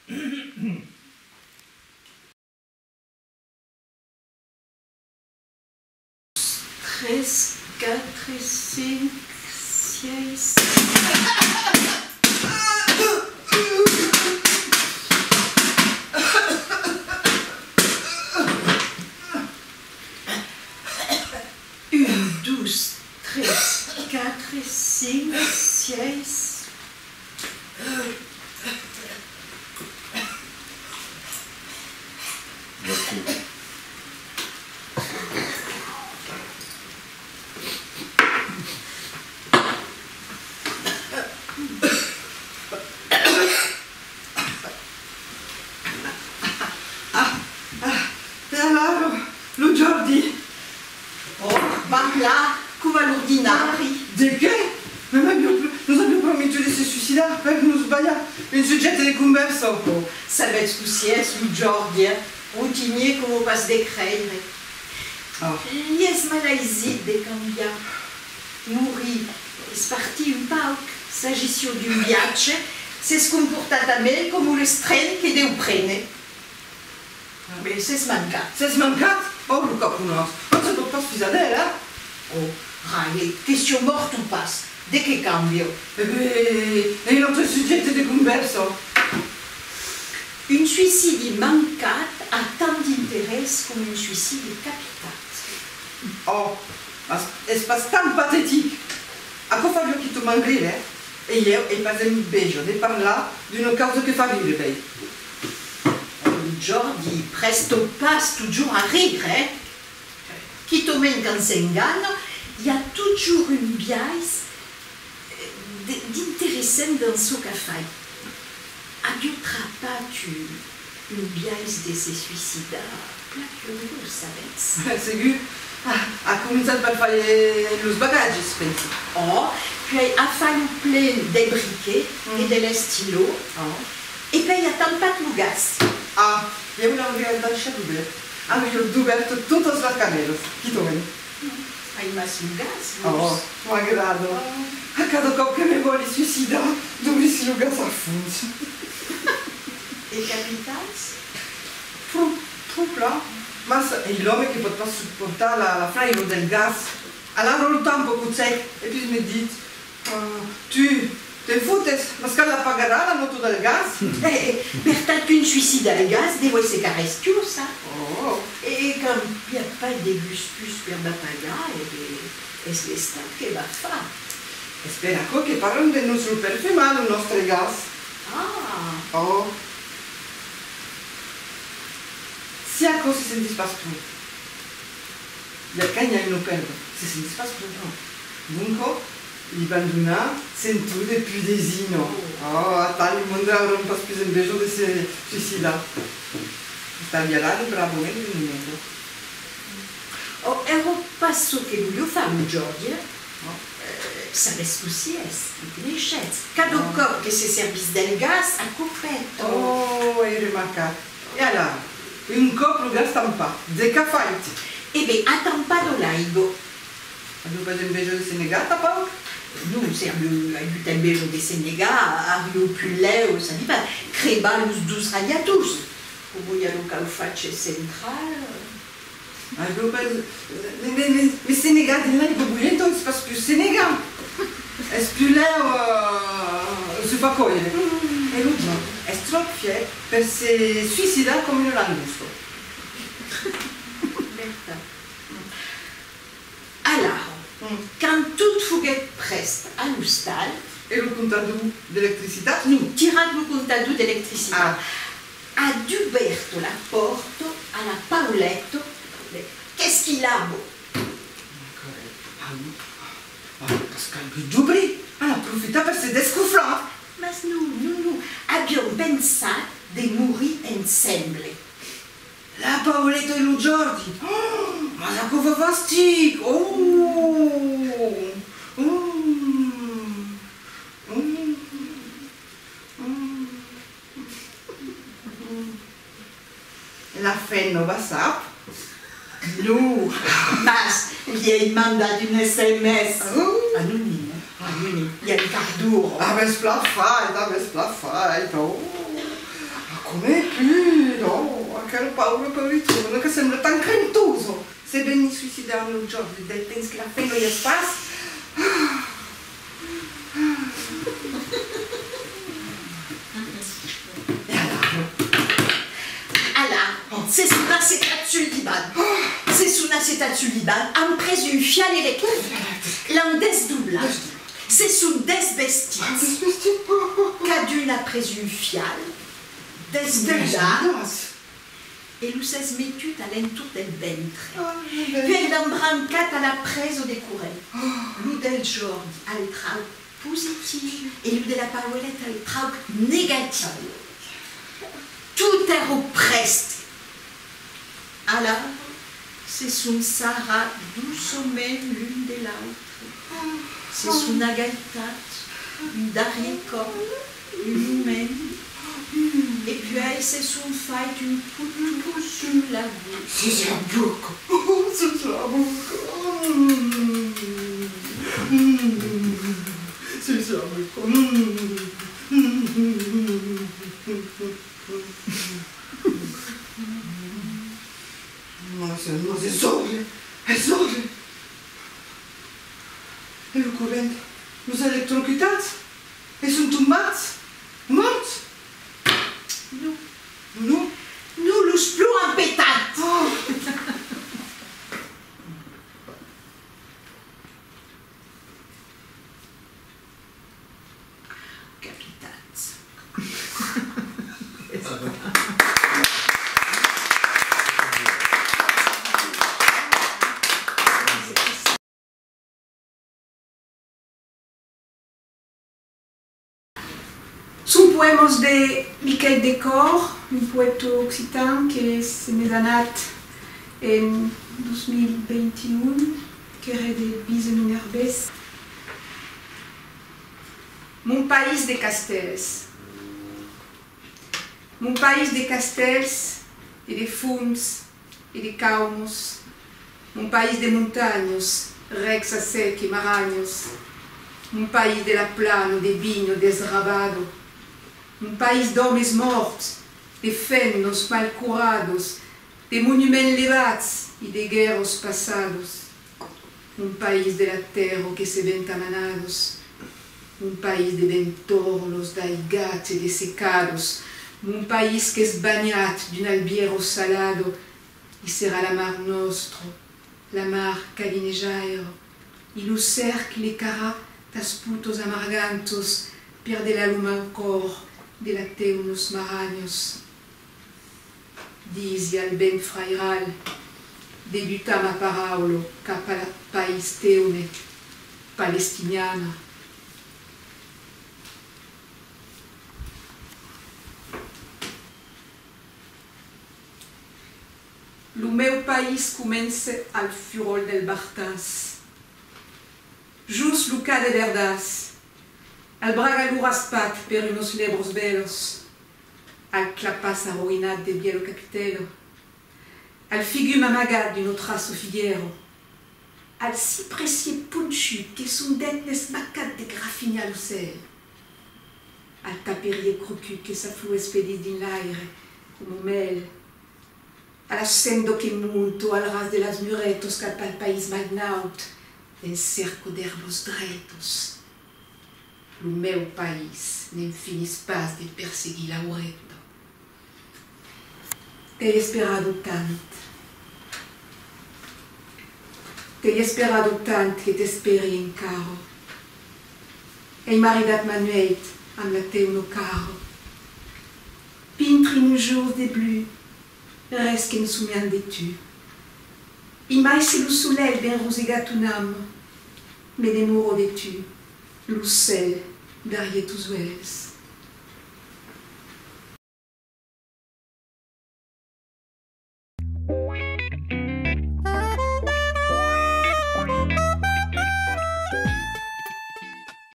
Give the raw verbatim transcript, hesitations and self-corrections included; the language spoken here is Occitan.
Tres, quatre, cinc, sièis. Un, dos, tres, quatre, cinc, sièis. Ah, ah, e alara, lo Jòrdi? Ò, parla, coma l'ordinari. De qué? Mas aviá pro-, nos aviá prometut de se suicidar per nos balhar un subjècte de convèrsa. Ò, sabètz cossí es lo Jòrdi, eh? Rotinièr coma pas de creire. Ah. Li es malaisit de cambiar. Morir es partit un pauc, s'agissiá d'un viatge, s'es comportat amb el coma l'estranh que deu prene. Mès s'es mancat. S'es mancat? Ò, lo caponàs! Mas se pòt pas fisar d'el, eh? Ò, rai, que siá mòrt o pas, de qué cambia? E ben, es un autre subjècte de convèrsa. Un suicidi mancat a tant d'interès coma un suicidi capitat. Ò, mas es pas tan patetic. Aquò fariá quitament rire, eh? E ieu ai pas enveja de parlar d'una causa que fa rire, puèi. Lo Jòrdi prèsta pas totjorn a rire, eh? Quitament quand s'engana, i a totjorn un biais, eh, de, d'interessant dins çò qu'a fait. Aviá trapat un, un biais de se suicidar plan curiós, sabètz? Segur. A, a començat per faire los bagatges, pensi. Ò, puèi a fach lo plen del briquet e de l'estilò. Ò. E puèi a tampat lo gas. Ah, ieu l'auriá daishat obèrt. Aviá dobèrt totas las canèlas, quitament. Aimatz lo gas, vos? Ò, m'agrada. Ò. A cada còp que me vòli suicidar, dobrissi lo gas a fons. E capitatz? Pro, pro plan. Mas ai l'òme que pòt pas suportar la, la fraira del gas. Alara lo tampa còp sec, e puèi me ditz: Ah, tu, te'n fotes, mas qual la pagarà, la nòta del gas? Eh, eh, vertat qu'un suicidi al gas deu èsser carestiós, sas? Ò. E quand i a pas de gustus per la pagar, e ben, es l'Estat que va far. Es per aquò que parlan de nos lo perfumar, lo nòstre gas. Ah! Ò. Si aquò se sentís pas pro. Ieu quand i a una pèrda, se sentís pas pro, non. Doncas, li van donar cent sòus de pudesina. Ò, atal lo monde auràn pas pus enveja de se suicidar. Estalviaràn bravament de numèra. Ò, èra pas çò que voliá far lo Jòrdi, eh? Ò. Eh, sabètz cossí es, lo coneishetz. Cada còp que se servís del gas, aquò peta. Ò, ai remarcat. E alara, un còp lo gas tampat, de qu'a fait? E ben, a tampat l'aiga. Aviá pas enveja de se negar tanpauc? Non, se aviá agut enveja de se negar, auriá pus lèu, sabi pas, crebat los dos radiators, coma i a lo caufatge central. Aviá pas, me, me, me, me se negar dins l'aiga bolhenta es pas pus se negar. Es pus lèu, eh, se far còire. E lo Jòrdi es tròp fièr per se suicidar coma una langosta. Vertat. Alara, quand tot foguèt prèst a l'ostal... E lo comptador d'electricitat? Non, tirat lo comptador d'electricitat. Ah. A dubèrt la pòrta a la Pauleta. Qu'es quilhava? Ai, pas calgut dobrir, a la profitat per se descoflar. Mas non, non, non, avián pensat de morir ensemble. La Pauleta e lo Jòrdi. Oh, mas aquò fa fastic! Oh! Oh! Oh! Oh! La femna va sap? Non, mas li ai mandat un S M S. Oh! Anonim, eh? Anonim. I a un quart d'ora. Avètz plan fait, avètz plan fait. Oh! Aquela paura, paurita, que sembla tan crentosa. Se veni suicidar-me lo Jòrgi del temps que la femna i es pas. E alara? Alara, se son assetats sul divan. Se son assetats sul divan, an pres un fial electric, l'an desdoblat. Se son desvestits. Cadun a pres un fial, desdoblat. E los es metut a l'entorn del ventre. Puèi l'an brancat a la presa de corrent. Lo del Jòrgi al trauc positiu e lo de la Pauleta al trauc negatiu. Tot èra prèst. Alara se son sarrats doçament l'un de l'autre. Se son agaitats un darrièr còp, un moment, e puèi se son fait un poton sus la boca. Sus la boca! Oh, sus la boca! Mm. Mm. Sus la boca! Mm. Mm. Mas, mas es òrre! Es òrre! E lo corrent los a electrocutats? E son tombats? Mòrts? Non. Non? Non, los plombs an petat! Oh! Capitats. Son poèmas de Miquèl Decòr, un poèta occitan que se n'es anat en dos mil vint e un, qu'èra de Bise-Minerbés. Mon país de castèls. Mon país de castèls e de fonts e de caumas, mon país de montanhas, rècs a sec e maranhas, mon país de la plana de vinha desrabada, mon país d'òmes mòrts, de femnas mal coradas, de monuments levats e de guèrras passadas. Mon país de la tèrra que se ven a manadas, mon país de ventorlas, d'aigats e de secadas, mon país qu'es banhat d'una albièra salada, e serà la mar nòstra, la mar qu'alinejaira, e lo ser que lecarà tas potas amargantas per delar lo mau còr de las teunas maranhas. Disi al vent frairal de butar ma paraula cap al país teune, palestiniana. Lo meu país comença al furòl del Bartàs, jos lo Cap de Verdàs, al bragalhon raspat per unas lèbras bèlas, al clapàs arroïnat de Vièlha Capitèla, al figum amagat d'una trassa figuèra, al cipressier ponchut que son det n'es macat de grafinhar lo cèl, al taperier crocut que sa flor espedís dins l'aire coma mèl, a la senda que monta al ras de las muretas cap al país mai naut, en cèrca d'èrbas dretas. Lo meu país ne'n finís pas de perseguir l'aureta. T'èi esperada tant. T'èi esperada tant que t'espèri encara. Èi maridat ma nuèit amb la teuna cara. Pintri nos jorns de blu, res que nos somiam de tu. E mai se lo solelh ven rosegar ton ama, me demora de tu lo cèl darrièr tos uèlhs.